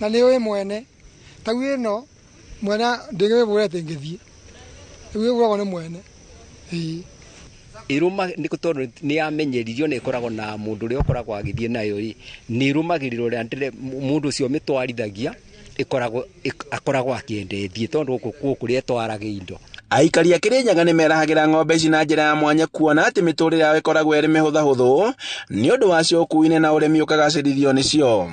Na nĩ ũĩ mwene tau ĩno mwene ndĩngĩmĩbũra ĩtĩngĩthiĩ, rĩu ĩbũragwo nĩ mwene. Ĩĩ. Ĩrũma nĩ tondũ nĩ yamenyeririo na ĩkoragwo na mũndũ ũrĩa ũkoragwo agĩthiĩ nayo ĩ, nĩ ĩrũmagĩrĩra ũrĩa mũndũ ũcio ũmĩtwarithagia ĩkoragwo akoragwo akĩenda ĩthiĩ tondũ gũkũ kũrĩa ĩtwaraga indo. Aikari a Kĩrĩnyaga nĩ merahagĩra ng'ombe ici na njĩra ya mwanya kuona atĩ mĩtũrĩre yao ĩkoragwo ĩrĩ mĩhũthahũthũ nĩ ũndũ wacio ũkuui-inĩ na ũrĩmi ũkagacĩrithio nĩcio.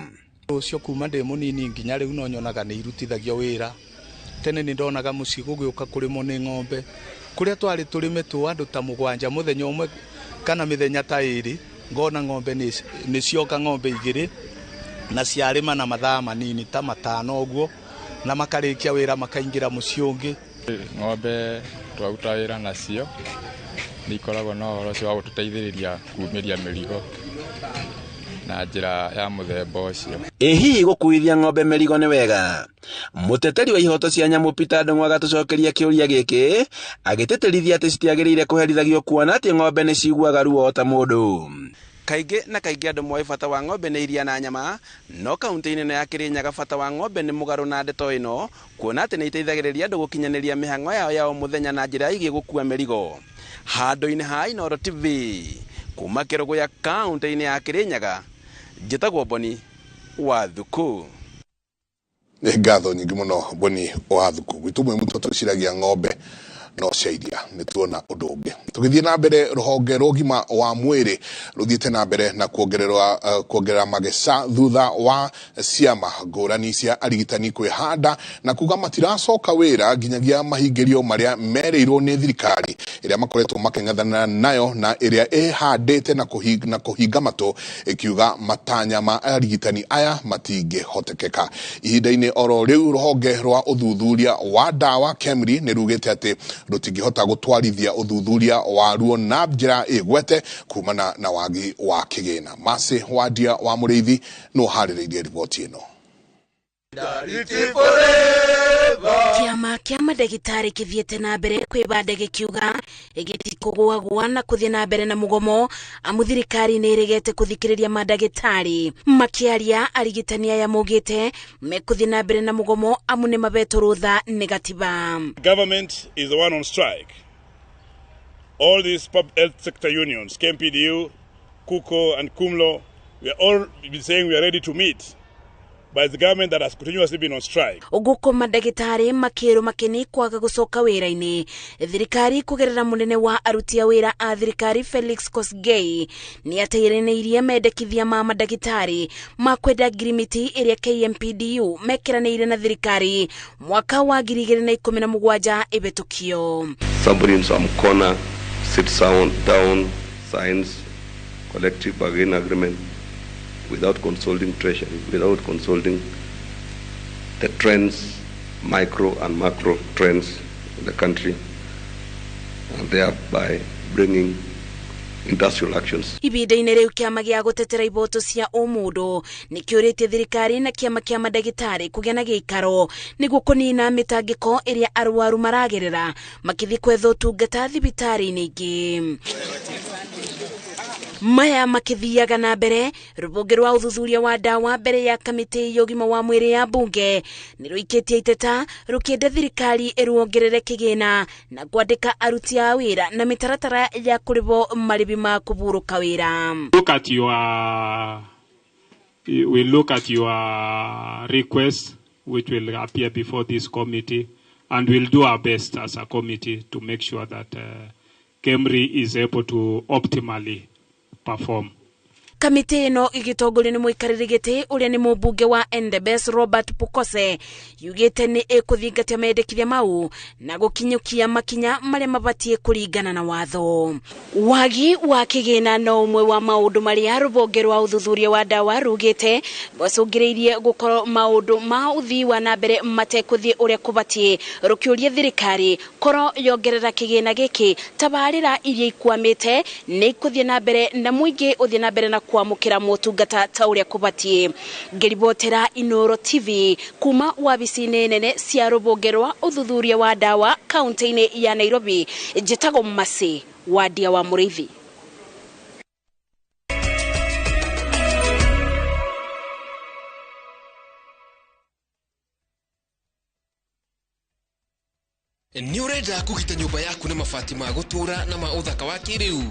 Ũcio kuma ndĩ mũnini nginya rĩu no nyonaga nĩ irutithagio wĩra. Tene nĩ ndonaga mũciĩ gũgĩũka kũrĩmwo nĩ ng'ombe. Kũrĩa twarĩ tũrĩme tũ andũ ta mũgwanja mũthenya ũmwe kana mĩthenya ta ĩrĩ, ngona ng'ombe nĩ cioka ng'ombe igĩrĩ na ciarĩma na mathaa manini ta matano ũguo, na makarĩkia wĩra makaingĩra mũciĩ ũngĩ. Ng'ombe twaruta wĩra nacio nĩ ikoragwo na ũhoro ũcio wa gũtũteithĩrĩria kumĩria mĩrigo na njĩra ya mũthemba ũcio. Ĩ hihi gũkuithia ng'ombe mĩrigo nĩ wega? Mũteteri wa ihoto cia nyamũ Peter Ndung'u agatũcokeria kĩũria gĩkĩ agĩtĩtĩrithia atĩ citiagĩrĩire kũherithagio kuona atĩ ng'ombe nĩ ciguaga ruo ta mũndũ. Kaingĩ na kaingĩ andũ moĩ bata wa ng'ombe nĩ iria na nyama, no kaunti-inĩ ĩno ya Kĩrĩnyaga bata wa ng'ombe nĩ mũgarũ na ndeto ĩno, kuona atĩ nĩ iteithagĩrĩria andũ gũkinyanĩria mĩhang'o yao ya o mũthenya na njĩra ĩgiĩ gũkua mĩrigo. Handũ-inĩ ha Inooro TV, kuma Kĩrũgũya kaunti-inĩ ya Kĩrĩnyaga, njĩtagwo Boni wa Thuku. Nĩ ngatho nyingĩ mũno Boni wa Thuku. Gwitũ mwĩ mũtwe twĩciragia ng'ombe no cia iria, nĩ tuona ũndũ ũngĩ. Tũgĩthiĩ na mbere, rũhonge rwa ũgima wa mwĩrĩ rũthiĩte na mbere na kuongerera mageca thutha wa ciama ngũrani cia arigitani kwĩhanda na kuga matiracoka wĩra nginyagia mahingĩrio marĩa merĩirwo nĩ thirikari ĩrĩa makoretwo makĩng'ethanĩra nayo na ĩrĩa ĩhandĩte na kũhinga matũ ĩkiuga matanya ma arigitani aya matingĩhotekeka. Ihinda-inĩ oro rĩu rũhonge rwa ũthuthuria wa ndawa KEMRI nĩ rugĩte atĩ rũtingĩhota gũtwarithia ũthuthuria waruo na njĩra ĩgwete kumana na wagi wa kĩgĩna. Mercy Wandia wa Mũrĩithi no harĩrĩirie riboti ĩno. Kĩama kĩa mandagĩtarĩ kĩthiĩte na mbere kwĩbanda gĩkiuga gĩtikũgũagũa na kũthiĩ na mbere na mũgomo amu thirikari nĩ ĩregete kũthikĩrĩria mandagĩtarĩ. Makĩaria arigitani aya maugĩte mekũthiĩ na mbere na mũgomo amu nĩ mabetwo rũtha nĩ gatiba. Government is the one on strike. All these public health sector unions, KMPDU, KUKO and KUMLO, we are all saying we are ready to meet. By the government that has continuously been on strike. Ũguko mandagĩtarĩ makĩrwo makeni kwaga gũcoka wĩra-inĩ. Thirikari kũgerera mũnene wa aruti a wĩra a thirikari Felix Kosgei nĩ ateithĩrĩirie mendekithia ma mandagĩtarĩ ma kwenda ngirimiti ĩrĩa KMPDU mekĩranĩire na thirikari mwaka wa 2017 ĩhetũkio. Somebody in some corner sits down, signs collective bargaining agreement without consulting Treasury, without consulting the trends, micro and macro trends in the country, and thereby bringing industrial actions. Ihinda-inĩ rĩu kĩama gĩa gũtetera ihoto cia ũmũndũ nĩ kĩũrĩtie thirikari na kĩama kĩa mandagĩtarĩ kũgĩa na gĩikaro nĩguo kũnina mĩtangĩko ĩrĩa arwaru maragerera makĩthiĩ kwetha ũtungata thibitarĩ-inĩ ingĩ. Maya makĩthiaga na mbere, rũhonge rwa ũthuthuria wa ndawa mbere ya kamĩtĩ ya ũgima wa mwĩrĩ ya mbunge nĩ rũikĩtie iteta rũkĩenda thirikari ĩruongerere kĩgĩna na kwandĩka aruti a wĩra na mĩtaratara ya kũrĩhwo marĩhi ma kũhurũka wĩra. We look at your request which will appear before this committee, and we'll do our best as a committee to make sure that KEMRI is able to optimally perform. Kamĩtĩ ĩno ĩgĩtongorio nĩ mũikarĩri gĩtĩ ũrĩa nĩ mũmbunge wa Endebess Robert Pukose yugĩte nĩ ĩkũthingatia mendekithia mau na gũkinyũkia makinya marĩa mabatiĩ kũringana na watho. Wagi wa kĩgĩna no ũmwe wa maũndũ marĩa rũhonge rwa ũthuthuria wa ndawa rugĩte rwacũngĩrĩirie gũkorwo maũndũ ma ũthii wa na mbere matekũthiĩ ũrĩa kũbatiĩ, rũkĩũria thirikari korwo yongerera kĩgĩna gĩkĩ tabarĩra iria ikwamĩte nĩ ikũthiĩ na mbere na mũingĩ ũthiĩ na mbere na kwamũkĩra motungata ta ũrĩa kũbatiĩ. Ngĩribotera Inooro TV kuma wabici-inĩ nene cia rũhonge rwa ũthuthuria wa ndawa kaunti-inĩ ya Nairobi, njĩtagwo Mercy Wandia wa Mũrĩithi. Nĩ ũrenda kũgita nyũmba yaku na mabati ma gũtũũra na ma ũthaka wa kĩrĩu?